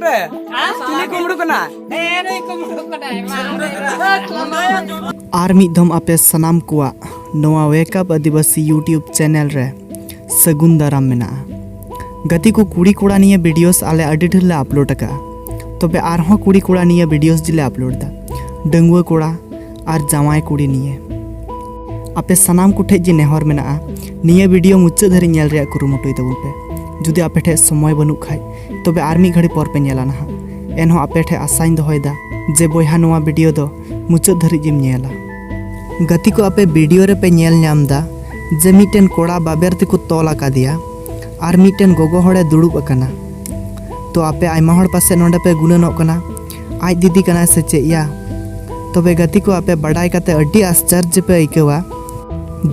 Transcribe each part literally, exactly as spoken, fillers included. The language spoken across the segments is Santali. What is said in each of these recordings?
ᱨᱮ ᱪᱤᱞᱤ ᱠᱩᱢᱵᱽᱲᱩ ᱠᱟᱱᱟ? ᱦᱮᱸ, ᱱᱩᱭ ᱠᱩᱢᱵᱽᱲᱩ ᱠᱟᱱᱟᱭ, ᱢᱟ᱾ ᱟᱨ ᱢᱤᱫ ᱫᱷᱚᱢ ᱟᱯᱮ ᱥᱟᱱᱟᱢ ᱠᱚᱣᱟᱜ ᱱᱚᱣᱟ Wake Up ᱟᱹᱫᱤᱵᱟᱹᱥᱤ YouTube channel ᱨᱮ ᱥᱟᱹᱜᱩᱱ ᱫᱟᱨᱟᱢ ᱢᱮᱱᱟᱜᱼᱟ᱾ ᱜᱟᱛᱮ ᱠᱚ, ᱠᱩᱲᱤ ᱠᱚᱲᱟ ᱱᱤᱭᱟᱹ videos ᱟᱞᱮ ᱟᱹᱰᱤ ᱰᱷᱮᱨ ᱞᱮ upload ᱟᱠᱟᱫᱼᱟ, ᱛᱚᱵᱮ ᱟᱨᱦᱚᱸ ᱠᱩᱲᱤ ᱠᱚᱲᱟ ᱱᱤᱭᱟᱹ videos ᱡᱤᱞᱮ upload ᱮᱫᱟ᱾ ᱰᱟᱺᱜᱩᱣᱟᱹ ᱠᱚᱲᱟ ᱟᱨ ᱡᱟᱶᱟᱭ ᱠᱩᱲᱤ ᱱᱤᱭᱮ᱾ ᱟᱯᱮ ᱥᱟᱱᱟᱢ ᱠᱚᱴᱷᱮᱡ ᱡᱮ ᱱᱮᱦᱚᱨ ᱢᱮᱱᱟᱜᱼᱟ, ᱱᱤᱭᱟᱹ video ᱢᱩᱪᱟᱹᱫ ᱫᱷᱟᱹᱨᱤᱡ ᱧᱮᱞ ᱨᱮᱭᱟᱜ ᱠᱩᱨᱩᱢᱩᱴᱩᱭ ᱛᱟᱵᱚᱱ ᱯᱮ᱾ ᱡᱩᱫᱤ ᱟᱯᱮ ᱴᱷᱮᱡ ᱥᱚᱢᱚᱭ ᱵᱟᱹᱱᱩᱜ ᱠᱷᱟᱡ, ᱛᱚᱵᱮ ᱟᱨ ᱢᱤᱫ ᱜᱷᱟᱹᱲᱤ ᱯᱚᱨ ᱯᱮ ᱧᱮᱞᱟ ᱱᱟᱦᱟᱜ᱾ ᱮᱱᱦᱚᱸ ᱟᱯᱮ ᱴᱷᱮᱡ ᱟᱥᱟᱧ ᱫᱚᱦᱚᱭᱮᱫᱟ ᱡᱮ ᱵᱚᱭᱦᱟ ᱱᱚᱣᱟ video ᱫᱚ ᱢᱩᱪᱟᱹᱫ ᱫᱷᱟᱹᱨᱤᱡ ᱜᱮᱢ ᱧᱮᱞᱟ᱾ ᱜᱟᱛᱮ ᱠᱚ, ᱟᱯᱮ video ᱨᱮᱯᱮ ᱧᱮᱞ ᱧᱟᱢ ᱮᱫᱟ ᱡᱮ ᱢᱤᱫᱴᱮᱱ ᱠᱚᱲᱟ ᱵᱟᱵᱮᱨ ᱛᱮᱠᱚ ᱛᱚᱞ ᱟᱠᱟᱫᱮᱭᱟ ᱟᱨ ᱢᱤᱫᱴᱮᱱ ᱜᱚᱜᱚ ᱦᱚᱲᱮ ᱫᱩᱲᱩᱵ ᱟᱠᱟᱱᱟ᱾ ᱛᱚ ᱟᱯᱮ ᱟᱭᱢᱟ ᱦᱚᱲ ᱯᱟᱥᱮᱡ ᱱᱚᱰᱮ ᱯᱮ ᱜᱩᱱᱟᱹᱱᱚᱜ ᱠᱟᱱᱟ, ᱟᱡ ᱫᱤᱫᱤ ᱠᱟᱱᱟᱭ ᱥᱮ ᱪᱮᱫ ᱭᱟ? ᱛᱚᱵᱮ ᱜᱟᱛᱮ ᱠᱚ, ᱟᱯᱮ ᱵᱟᱰᱟᱭ ᱠᱟᱛᱮ ᱟᱹᱰᱤ ᱟᱥᱪᱟᱨᱡᱚ ᱯᱮ ᱟᱹᱭᱠᱟᱹᱣᱟ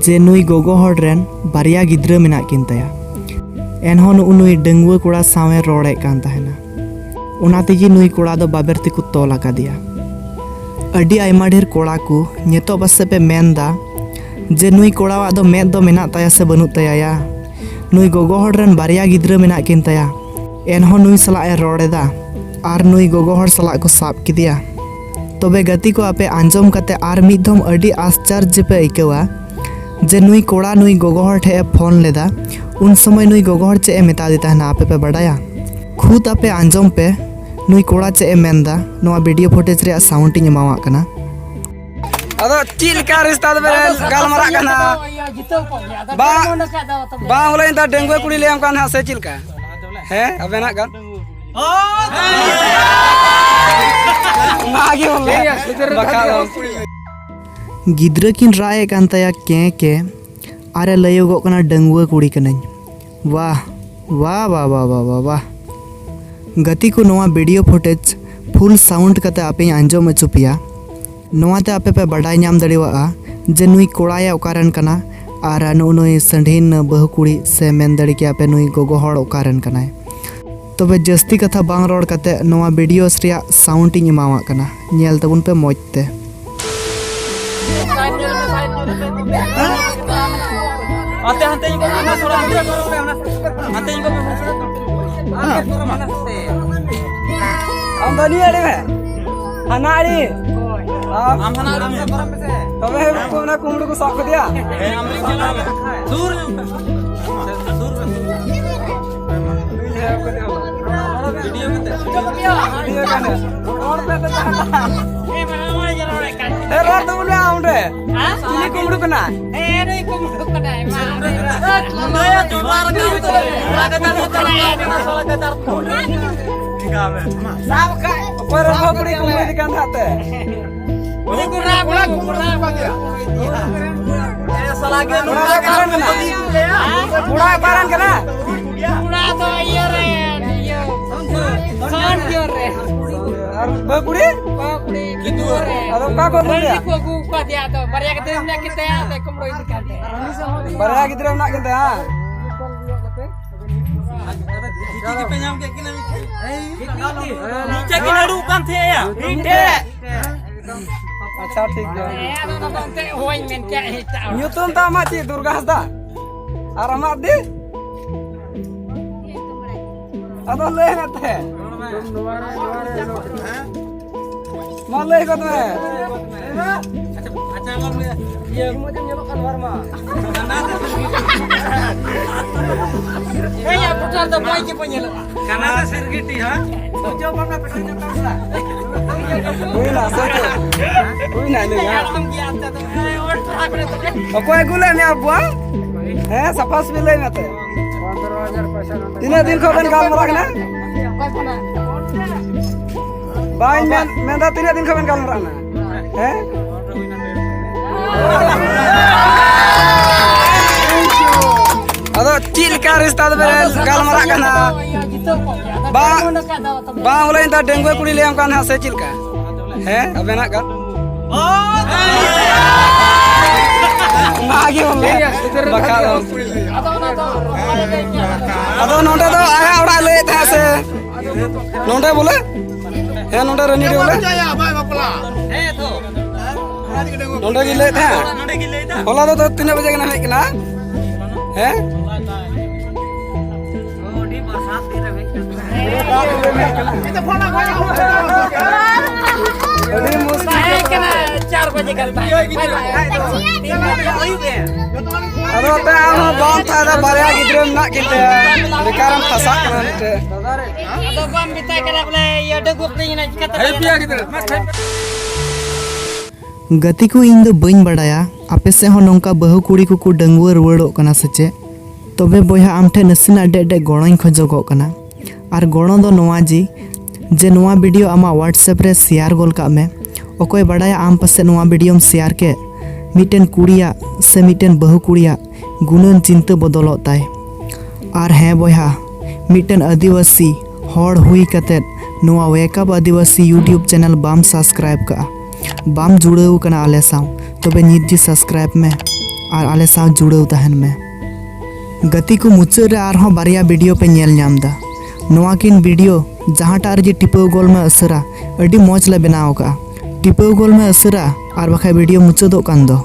ᱡᱮ ᱱᱩᱭ ᱜᱚᱜᱚ ᱦᱚᱲ ᱨᱮᱱ ᱵᱟᱨᱭᱟ ᱜᱤᱫᱽᱨᱟᱹ ᱢᱮᱱᱟᱜ ᱠᱤᱱ ᱛᱟᱭᱟ, ᱮᱱᱦᱚᱸ ᱱᱩᱜᱼᱩ ᱱᱩᱭ ᱰᱟᱺᱜᱩᱣᱟᱹ ᱠᱚᱲᱟ ᱥᱟᱶᱮ ᱨᱚᱲᱮᱫ ᱠᱟᱱ ᱛᱟᱦᱮᱱᱟ᱾ ᱚᱱᱟ ᱛᱮᱜᱮ ᱱᱩᱭ ᱠᱚᱲᱟ ᱫᱚ ᱵᱟᱵᱮᱨ ᱛᱮᱠᱚ ᱛᱚᱞ ᱟᱠᱟᱫᱮᱭᱟ᱾ ᱟᱹᱰᱤ ᱟᱭᱢᱟ ᱰᱷᱮᱨ ᱠᱚᱲᱟ ᱠᱚ ᱱᱤᱛᱚᱜ ᱯᱟᱥᱮᱡ ᱯᱮ ᱢᱮᱱ ᱮᱫᱟ ᱡᱮ ᱱᱩᱭ ᱠᱚᱲᱟᱣᱟᱜ ᱫᱚ ᱢᱮᱫ ᱫᱚ ᱢᱮᱱᱟᱜ ᱛᱟᱭᱟ ᱥᱮ ᱵᱟᱹᱱᱩᱜ ᱛᱟᱭᱟ ᱭᱟ? ᱱᱩᱭ ᱜᱚᱜᱚ ᱦᱚᱲ ᱨᱮᱱ ᱵᱟᱨᱭᱟ ᱜᱤᱫᱽᱨᱟᱹ ᱢᱮᱱᱟᱜ ᱠᱤᱱ ᱛᱟᱭᱟ, ᱮᱱᱦᱚᱸ ᱱᱩᱭ ᱥᱟᱞᱟᱜ ᱮ ᱨᱚᱲ ᱮᱫᱟ ᱟᱨ ᱱᱩᱭ ᱜᱚᱜᱚ ᱦᱚᱲ ᱥᱟᱞᱟᱜ ᱠᱚ ᱥᱟᱵ ᱠᱮᱫᱮᱭᱟ᱾ ᱛᱚᱵᱮ ᱜᱟᱛᱮ ᱠᱚ, ᱟᱯᱮ ᱟᱸᱡᱚᱢ ᱠᱟᱛᱮ ᱟᱨ ᱢᱤᱫ ᱫᱷᱚᱢ ᱟᱹᱰᱤ ᱟᱥᱪᱟᱨᱡᱚ ᱯᱮ ᱟᱹᱭᱠᱟᱹᱣᱟ ᱡᱮ ᱱᱩᱭ ᱠᱚᱲᱟ ᱱᱩᱭ ᱜᱚᱜᱚ ᱦᱚᱲ ᱴᱷᱮᱡ ᱮ ᱯᱷᱳᱱ ᱞᱮᱫᱟ᱾ ᱩᱱ ᱥᱚᱢᱚᱭ ᱱᱩᱭ ᱜᱚᱜᱚ ᱦᱚᱲ ᱪᱮᱫ ᱮ ᱢᱮᱛᱟᱫᱮ ᱛᱟᱦᱮᱱᱟ, ᱟᱯᱮ ᱯᱮ ᱵᱟᱰᱟᱭᱟ? ᱠᱷᱩᱫ ᱟᱯᱮ ᱟᱸᱡᱚᱢ ᱯᱮ, ᱱᱩᱭ ᱠᱚᱲᱟ ᱪᱮᱫ ᱮ ᱢᱮᱱᱫᱟ᱾ ᱱᱚᱣᱟ video footage ᱨᱮᱭᱟᱜ sound ᱤᱧ ᱮᱢᱟᱣᱟᱜ ᱠᱟᱱᱟ᱾ ᱟᱫᱚ ᱪᱮᱫ ᱞᱮᱠᱟ ᱨᱤᱥᱛᱟ ᱫᱚᱵᱮᱱ ᱜᱟᱞᱢᱟᱨᱟᱜ ᱠᱟᱱᱟ? ᱵᱟᱝ, ᱵᱟᱝ, ᱵᱚᱞᱮ ᱱᱮᱛᱟᱨ ᱰᱟᱺᱜᱩᱣᱟᱹ ᱠᱩᱲᱤ ᱞᱟᱹᱭᱟᱢ ᱠᱟᱱ ᱦᱟᱸᱜ ᱥᱮ ᱪᱮᱫ ᱞᱮᱠᱟ? ᱦᱮᱸ, ᱟᱵᱮᱱᱟᱜ ᱜᱟᱱ? ᱚᱱᱟᱜᱮ ᱵᱚᱞᱮ᱾ ᱵᱟᱠᱷᱟᱡ ᱫᱚ᱾ ᱜᱤᱫᱽᱨᱟᱹ ᱠᱤᱱ ᱨᱟᱜ ᱮᱫ ᱠᱟᱱ ᱛᱟᱭᱟ ᱠᱮᱸ ᱠᱮᱸ, ᱟᱨᱮ ᱞᱟᱹᱭᱚᱜᱚᱜ ᱠᱟᱱᱟ, "ᱰᱟᱺᱜᱩᱣᱟᱹ ᱠᱩᱲᱤ ᱠᱟᱹᱱᱟᱹᱧ᱾" ᱣᱟᱦ, ᱣᱟᱦ, ᱣᱟᱦ, ᱣᱟᱦ, ᱣᱟᱦ, ᱣᱟᱦ᱾ ᱜᱟᱛᱮ ᱠᱚ, ᱱᱚᱣᱟ video footage full sound ᱠᱟᱛᱮ ᱟᱯᱮᱧ ᱟᱸᱡᱚᱢ ᱦᱚᱪᱚ ᱯᱮᱭᱟ᱾ ᱱᱚᱣᱟ ᱛᱮ ᱟᱯᱮ ᱯᱮ ᱵᱟᱰᱟᱭ ᱧᱟᱢ ᱫᱟᱲᱮᱭᱟᱜᱼᱟ ᱡᱮ ᱱᱩᱭ ᱠᱚᱲᱟᱭ ᱚᱠᱟ ᱨᱮᱱ ᱠᱟᱱᱟ ᱟᱨ ᱱᱩᱜᱼᱩ ᱱᱩᱭ ᱥᱟᱺᱰᱷᱤᱱ ᱵᱟᱹᱦᱩ ᱠᱩᱲᱤ, ᱥᱮ ᱢᱮᱱ ᱫᱟᱲᱮ ᱠᱮᱭᱟ ᱯᱮ ᱱᱩᱭ ᱜᱚᱜᱚ ᱦᱚᱲ ᱚᱠᱟ ᱨᱮᱱ ᱠᱟᱱᱟᱭ᱾ ᱛᱚᱵᱮ ᱡᱟᱹᱥᱛᱤ ᱠᱟᱛᱷᱟ ᱵᱟᱝ ᱨᱚᱲ ᱠᱟᱛᱮ ᱱᱚᱣᱟ videos ᱨᱮᱭᱟᱜ sound ᱤᱧ ᱮᱢᱟᱣᱟᱜ ᱠᱟᱱᱟ, ᱧᱮᱞ ᱛᱟᱵᱚᱱ ᱯᱮ ᱢᱚᱡᱽ ᱛᱮ᱾ ᱦᱟᱱᱛᱮ, ᱦᱟᱱᱛᱮ ᱤᱧ ᱠᱚ ᱢᱮ, ᱛᱷᱚᱲᱟ ᱦᱟᱱᱛᱮ ᱤᱧ ᱠᱚ ᱢᱮ᱾ ᱟᱢ ᱫᱚ ᱱᱤᱭᱟᱹ ᱟᱲᱮ ᱢᱮ᱾ ᱦᱟᱱᱟ ᱟᱲᱮ᱾ ᱟᱢ ᱟᱢ ᱦᱟᱱᱟ ᱟᱲᱮ ᱢᱮ᱾ ᱛᱚᱵᱮ ᱦᱮᱸ, ᱩᱱᱠᱩ ᱚᱱᱟ ᱠᱩᱢᱵᱽᱲᱩ ᱠᱚ ᱥᱟᱵ ᱠᱮᱫᱮᱭᱟ᱾ ᱦᱮᱸ, ᱟᱢ ᱫᱚ ᱥᱟᱵ ᱠᱟᱜ ᱢᱮ᱾ ᱥᱩᱨ ᱨᱮ᱾ ᱥᱩᱨ ᱨᱮ᱾ ᱵᱷᱤᱰᱤᱭᱳ ᱠᱟᱱᱟ᱾ ᱨᱚᱲ ᱯᱮ ᱛᱚ ᱡᱟᱦᱟᱸᱴᱟᱜ᱾ ᱦᱮᱸ, ᱨᱚᱲ ᱛᱟᱵᱚᱱ ᱢᱮ ᱚᱸᱰᱮ᱾ ᱦᱮᱸ? ᱪᱤᱞᱤ ᱠᱩᱢᱵᱽᱲᱩ ᱠᱟᱱᱟᱭ? ᱦᱮᱸ, ᱱᱩᱭ ᱠᱩᱢᱵᱽᱲᱩ ᱠᱟᱱᱟᱭ, ᱢᱟ᱾ ᱱᱚᱰᱮ ᱡᱚᱢᱟ ᱨᱮ ᱠᱟᱱ ᱛᱟᱞᱮ᱾ ᱥᱟᱵ ᱠᱟᱜ᱾ ᱚᱠᱚᱭ ᱨᱮᱱ ᱵᱟᱹᱦᱩ ᱠᱩᱲᱤ ᱠᱩᱢᱵᱽᱲᱩ ᱤᱫᱤ ᱠᱟᱱ ᱛᱟᱦᱮᱸᱫ ᱛᱮ? ᱩᱱᱤ ᱠᱚᱲᱟ, ᱠᱚᱲᱟ ᱠᱩᱢᱵᱽᱲᱩ ᱠᱚᱲᱟ᱾ ᱮ, ᱥᱟᱞᱟ ᱜᱮ ᱠᱚᱲᱟ ᱱᱚᱝᱠᱟ ᱫᱚ ᱚᱠᱟᱨᱮᱱ ᱠᱟᱱᱟ? ᱠᱟᱱᱟ᱾ ᱠᱚᱲᱟ ᱚᱠᱟᱨᱮᱱ ᱠᱟᱱᱟ? ᱠᱚᱲᱟ ᱫᱚ ᱤᱭᱟᱹ ᱨᱮ, ᱤᱭᱟᱹ, ᱥᱚᱦᱚᱨ ᱡᱳᱨ ᱨᱮ᱾ ᱟᱨ ᱵᱟᱹᱦᱩ ᱠᱩᱲᱤ? ᱵᱟᱹᱦᱩ ᱠᱩᱲᱤ ᱠᱤᱛᱩ ᱨᱮ᱾ ᱟᱫᱚ ᱚᱠᱟ ᱠᱚ ᱟᱹᱜᱩ ᱨᱟᱹᱱᱤ ᱞᱮᱭᱟ? ᱠᱚ ᱟᱹᱜᱩ ᱟᱠᱟᱫᱮᱭᱟ, ᱟᱫᱚ ᱵᱟᱨᱭᱟ ᱜᱤᱫᱽᱨᱟᱹ ᱢᱮᱱᱟᱜ ᱠᱤᱱ ᱛᱟᱭᱟ, ᱟᱫᱚ ᱠᱩᱢᱵᱽᱲᱩ ᱤᱫᱤ ᱠᱟᱱ ᱛᱟᱭᱟ᱾ ᱵᱟᱨᱭᱟ ᱜᱤᱫᱽᱨᱟᱹ ᱢᱮᱱᱟᱜ ᱠᱤᱱ ᱛᱟᱭᱟ, ᱦᱟᱝ? ᱜᱤᱛᱤᱡ ᱜᱮᱯᱮ ᱧᱟᱢ ᱠᱮᱫ ᱠᱤᱱᱟ ᱢᱤᱫᱴᱷᱮᱡ? ᱢᱤᱫᱴᱷᱮᱡ ᱠᱤᱱ ᱦᱟᱹᱲᱩᱵ ᱠᱟᱱ ᱛᱟᱦᱮᱸᱜᱼᱟ᱾ ᱢᱤᱫᱴᱷᱮᱡ᱾ ᱟᱪᱪᱷᱟ, ᱴᱷᱤᱠ ᱜᱮᱭᱟ᱾ ᱦᱮᱸ, ᱟᱫᱚ ᱚᱱᱟ ᱫᱚ ᱮᱱᱛᱮᱫ ᱦᱳᱭ ᱢᱮᱱ ᱠᱮᱫ ᱮᱴᱟᱜ ᱦᱚᱲ᱾ ᱧᱩᱛᱩᱢ ᱛᱟᱢ ᱟᱢᱟᱜ ᱪᱮᱫ? ᱫᱩᱨᱜᱟ ᱦᱟᱸᱥᱫᱟ? ᱟᱨ ᱟᱢᱟᱜ ᱫᱤ? ᱟᱫᱚ ᱞᱟᱹᱭ ᱢᱮ ᱛᱟᱦᱮᱸ᱾ ᱢᱟ ᱞᱟᱹᱭ ᱜᱚᱫ ᱢᱮ᱾ ᱟᱪᱪᱷᱟ, ᱟᱪᱪᱷᱟ, ᱵᱟᱝ ᱞᱟᱹᱭᱟ᱾ ᱤᱭᱟᱹ, ᱢᱚᱡᱽ ᱮᱢ ᱧᱮᱞᱚᱜ ᱠᱟᱱ ᱱᱚᱣᱟ ᱨᱮᱢᱟ᱾ ᱦᱮᱸ, ᱭᱟ, ᱯᱷᱳᱴᱳ ᱨᱮᱫᱚ ᱢᱚᱡᱽ ᱜᱮᱵᱚ ᱧᱮᱞᱚᱜᱼᱟ᱾ ᱠᱟᱱᱟ ᱫᱚ ᱥᱤᱨᱜᱤᱴᱤ, ᱦᱮᱸ? ᱦᱩᱭᱱᱟ, ᱥᱮ ᱪᱮᱫ? ᱦᱩᱭᱱᱟ, ᱤᱱᱟᱹ ᱜᱮ, ᱦᱮᱸ? ᱚᱠᱚᱭ ᱟᱹᱜᱩ ᱞᱮᱫ ᱢᱮᱭᱟ ᱟᱵᱚᱣᱟᱜ? ᱦᱮᱸ, ᱥᱟᱯᱷᱟ ᱥᱟᱹᱯᱷᱤ ᱞᱟᱹᱭ ᱢᱮ ᱛᱮ᱾ ᱛᱤᱱᱟᱹᱜ ᱫᱤᱱ ᱠᱷᱚᱱ ᱵᱮᱱ ᱜᱟᱞᱢᱟᱨᱟᱜ ᱠᱟᱱᱟ? ᱵᱟᱹᱧ ᱢᱮᱱ, ᱢᱮᱱᱫᱟ ᱛᱤᱱᱟᱹᱜ ᱫᱤᱱ ᱠᱷᱚᱱ ᱵᱮᱱ ᱜᱟᱞᱢᱟᱨᱟᱜ ᱠᱟᱱᱟ? ᱦᱮᱸ? ᱟᱫᱚ ᱪᱮᱫ ᱞᱮᱠᱟ ᱨᱤᱥᱛᱟ ᱫᱚᱵᱮᱱ ᱜᱟᱞᱢᱟᱨᱟᱜ ᱠᱟᱱᱟ? ᱵᱟᱝ, ᱵᱟᱝ, ᱵᱚᱞᱮ ᱤᱧ ᱫᱚ ᱰᱟᱺᱜᱩᱣᱟᱹ ᱠᱩᱲᱤ ᱞᱟᱹᱭᱟᱢ ᱠᱟᱱ ᱦᱟᱸᱜ ᱥᱮ ᱪᱮᱫ ᱞᱮᱠᱟ? ᱦᱮᱸ, ᱟᱵᱮᱱᱟᱜ ᱜᱟᱞ-, ᱚᱱᱟ ᱜᱮ ᱵᱚᱞᱮ, ᱵᱟᱠᱷᱟᱡ ᱫᱚ᱾ ᱟᱫᱚ ᱱᱚᱰᱮ ᱫᱚ ᱟᱭᱟᱜ ᱚᱲᱟᱜ ᱞᱟᱹᱭᱮᱫ ᱛᱟᱦᱮᱸ ᱥᱮ? ᱱᱚᱰᱮ ᱵᱚᱞᱮ? ᱦᱮᱸ, ᱱᱚᱰᱮ ᱨᱟᱹᱱᱤᱰᱤ ᱵᱚᱞᱮ? ᱱᱚᱰᱮ ᱜᱮ ᱞᱟᱹᱭᱮᱫ ᱛᱟᱦᱮᱸ? ᱦᱚᱞᱟ ᱫᱚ ᱛᱤᱱᱟᱹᱜ ᱵᱟᱡᱮ ᱜᱟᱱ ᱦᱮᱡ ᱠᱟᱱᱟ? ᱦᱮᱸ? ᱟᱹᱰᱤ ᱢᱩᱥᱠᱤᱞ᱾ ᱛᱟᱦᱮᱸ ᱠᱟᱱᱟ ᱪᱟᱨ ᱵᱟᱡᱮ ᱜᱟᱱ ᱛᱟᱦᱮᱸ ᱠᱟᱱᱟ᱾ ᱟᱫᱚ ᱛᱮ ᱟᱢ ᱦᱚᱸ ᱵᱟᱢ ᱛᱟᱦᱮᱸ ᱫᱟ, ᱵᱟᱨᱭᱟ ᱜᱤᱫᱽᱨᱟᱹ ᱢᱮᱱᱟᱜ ᱠᱤᱱ ᱛᱟᱭᱟ, ᱵᱮᱠᱟᱨ ᱮᱢ ᱯᱷᱟᱸᱥᱟᱜ ᱠᱟᱱᱟ ᱢᱤᱫᱴᱮᱡ᱾ ᱟᱫᱚ ᱵᱟᱢ ᱢᱮᱛᱟᱭ ᱠᱟᱱᱟ ᱵᱚᱞᱮ ᱤᱭᱟᱹ ᱰᱟᱹᱜᱩᱣᱟᱹ ᱠᱩᱲᱤ ᱠᱟᱱᱟᱭ, ᱪᱤᱠᱟᱹᱛᱮ ᱦᱮᱸ, ᱯᱮᱭᱟ ᱜᱤᱫᱽᱨᱟᱹ᱾ ᱜᱟᱛᱮ ᱠᱚ, ᱤᱧ ᱫᱚ ᱵᱟᱹᱧ ᱵᱟᱰᱟᱭᱟ ᱟᱯᱮ ᱥᱮᱫ ᱦᱚᱸ ᱱᱚᱝᱠᱟ ᱵᱟᱹᱦᱩ ᱠᱩᱲᱤ ᱠᱚᱠᱚ ᱰᱟᱺᱜᱩᱣᱟᱹ ᱨᱩᱣᱟᱹᱲᱚᱜ ᱠᱟᱱᱟ ᱥᱮ ᱪᱮᱫ᱾ ᱛᱚᱵᱮ ᱵᱚᱭᱦᱟ, ᱟᱢ ᱴᱷᱮᱱ ᱱᱟᱥᱮᱱᱟᱜ ᱰᱮᱡ ᱰᱮᱡ ᱜᱚᱲᱚᱧ ᱠᱷᱚᱡᱚᱜᱚᱜ ᱠᱟᱱᱟ᱾ ᱟᱨ ᱜᱚᱲᱚ ᱫᱚ ᱱᱚᱣᱟ ᱡᱮ, ᱡᱮ ᱱᱚᱣᱟ video ᱟᱢᱟᱜ WhatsApp ᱨᱮ share ᱜᱚᱞ ᱠᱟᱜ ᱢᱮ᱾ ᱚᱠᱚᱭ ᱵᱟᱰᱟᱭᱟ, ᱟᱢ ᱯᱟᱥᱮᱡ ᱱᱚᱣᱟ videoᱢ share ᱠᱮᱫ, ᱢᱤᱫᱴᱮᱱ ᱠᱩᱲᱤᱭᱟᱜ ᱥᱮ ᱢᱤᱫᱴᱮᱱ ᱵᱟᱹᱦᱩ ᱠᱩᱲᱤᱭᱟᱜ ᱜᱩᱱᱟᱹᱱ ᱪᱤᱱᱛᱟᱹ ᱵᱚᱫᱚᱞᱚᱜ ᱛᱟᱭ᱾ ᱟᱨ ᱦᱮᱸ ᱵᱚᱭᱦᱟ, ᱢᱤᱫᱴᱮᱱ ᱟᱹᱫᱤᱵᱟᱹᱥᱤ ᱦᱚᱲ ᱦᱩᱭ ᱠᱟᱛᱮᱫ ᱱᱚᱣᱟ Wake Up Adivasi YouTube channel ᱵᱟᱢ subscribe ᱠᱟᱜᱼᱟ, ᱵᱟᱢ ᱡᱩᱲᱟᱹᱣ ᱠᱟᱱᱟ ᱟᱞᱮ ᱥᱟᱶ, ᱛᱚᱵᱮ ᱱᱤᱛ ᱜᱮ subscribe ᱢᱮ ᱟᱨ ᱟᱞᱮ ᱥᱟᱶ ᱡᱩᱲᱟᱹᱣ ᱛᱟᱦᱮᱱ ᱢᱮ᱾ ᱜᱟᱛᱮ ᱠᱚ, ᱢᱩᱪᱟᱹᱫ ᱨᱮ ᱟᱨᱦᱚᱸ ᱵᱟᱨᱭᱟ video ᱯᱮ ᱧᱮᱞ ᱧᱟᱢ ᱫᱟ᱾ ᱱᱚᱣᱟ ᱠᱤᱱ video ᱡᱟᱦᱟᱸᱴᱟᱜ ᱨᱮᱜᱮ ᱴᱤᱯᱟᱹᱣ ᱜᱚᱞ ᱢᱮ ᱟᱹᱥᱟᱹᱨᱟ, ᱟᱹᱰᱤ ᱢᱚᱡᱽ ᱞᱮ ᱵᱮᱱᱟᱣ ᱠᱟᱜᱼᱟ᱾ ᱴᱤᱯᱟᱹᱣ ᱜᱚᱞ ᱢᱮ ᱟᱹᱥᱟᱹᱨᱟ, ᱟᱨ ᱵᱟᱠᱷᱟᱡ video ᱢᱩᱪᱟᱹᱫᱚᱜ ᱠᱟᱱ ᱫᱚ᱾